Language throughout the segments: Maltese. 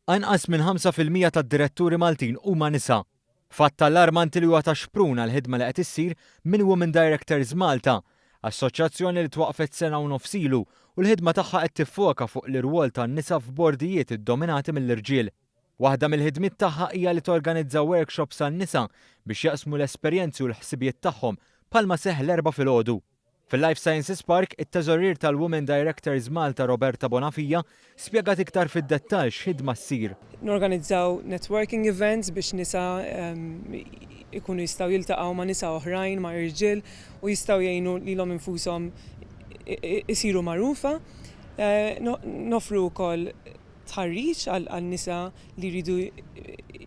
Anqas minn 5% tad-diretturi Maltin huma nisa. Fatt allarmanti li huwa ta' xprun għall-ħidma li qed issir minn Women Directors Malta, assoċjazzjoni li twaqqfet sena u nofs ilu u l-ħidma tagħha qed tiffoka fuq l-irwol tan-nisa f'bordijiet iddominati mill-irġiel. Waħda mill-ħidmiet tagħha hija li torganizza workshops għan-nisa biex jaqsmu l-esperjenzi u l-ħsibijiet tagħhom bħalma seħħ l-Erbgħa filgħodu. Fil-Life Sciences Park, it-Teżorier tal-Women Directors Malta Roberta Bonafia spjegat iktar fid-dettall x'ħidma ssir. Norganizzaw networking events biex nisa jkunu jistgħu jiltaqgħu ma' nisa oħrajn, ma' irġiel u jistgħu jgħinu lilhom infushom isiru magħrufa. Noffru wkoll tħarriġ għal nisa li jridu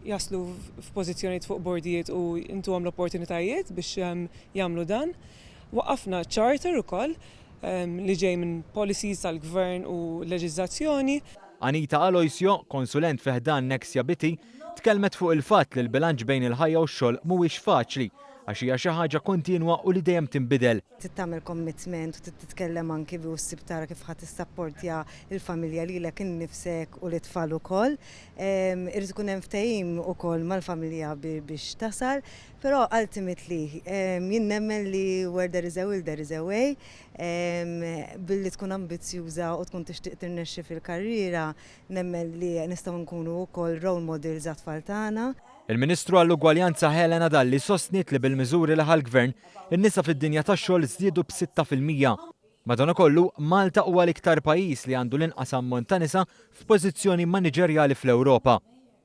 jaslu f'pożizzjonijiet fuq bordijiet u ntuhom l-opportunitajiet biex jagħmlu dan. Waqqafna charter ukoll li ġej minn policies tal-gvern u leġiżlazzjoni. Anita Aloisio, konsulent fi ħdan Nexia BT, tkellmet fuq il-fatt li l-bilanċ bejn il-ħajja u x-xogħol mhuwiex faċli għax hija xi ħaġa kontinwa u li dejjem tinbidel. Trid tagħmel commitment u trid titkellem anki u ssib tara kif ħa tissapportja l-familja lilek innifsek u lit-tfal ukoll. Irid ikun hemm ftehim ukoll mal-familja biex tasal. Però ultimately jien nemmen li where there is a will there is a way. Billi tkun ambizzjuża u tkun tixtieq tirnexxi fil-karriera, nemmen li nistgħu nkunu wkoll role models għat-tfal tagħna. Il-Ministru għall-Ugwaljanza Helena Dalli sostniet li bil-miżuri li ħa l-Gvern, in-nisa fid-dinja tax-xogħol żdiedu b'6%. Madankollu, Malta huwa l-iktar pajjiż li għandu l-inqas ammont ta' nisa f'pożizzjoni maniġerjali fl-Ewropa.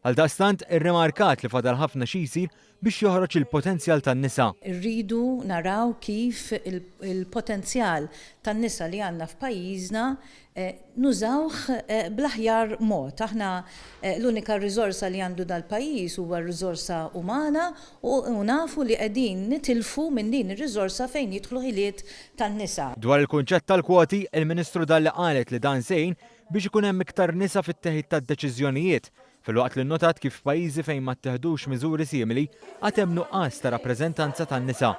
Għaldaqstant, irrimarkat li fadal ħafna xi jsir biex joħroġ il-potenzjal tan-nisa. Irridu naraw kif il-potenzjal tan-nisa li għandna f'pajjiżna nużawh bl-aħjar mod. Aħna l-unika riżorsa li għandu dal-pajjiż huwa r-riżorsa umana u nafu li qegħdin nitilfu minn din ir-riżorsa fejn jidħlu ħiliet tan-nisa. Dwar il-kunċett tal-kwoti, il-Ministru Dalli qalet li dan se jgħin biex ikun hemm iktar nisa fit-teħid tad-deċiżjonijiet, filwaqt li nnotat kif f'pajjiżi fejn ma tteħdux miżuri simili għad hemm nuqqas ta' rappreżentanza tan-nisa.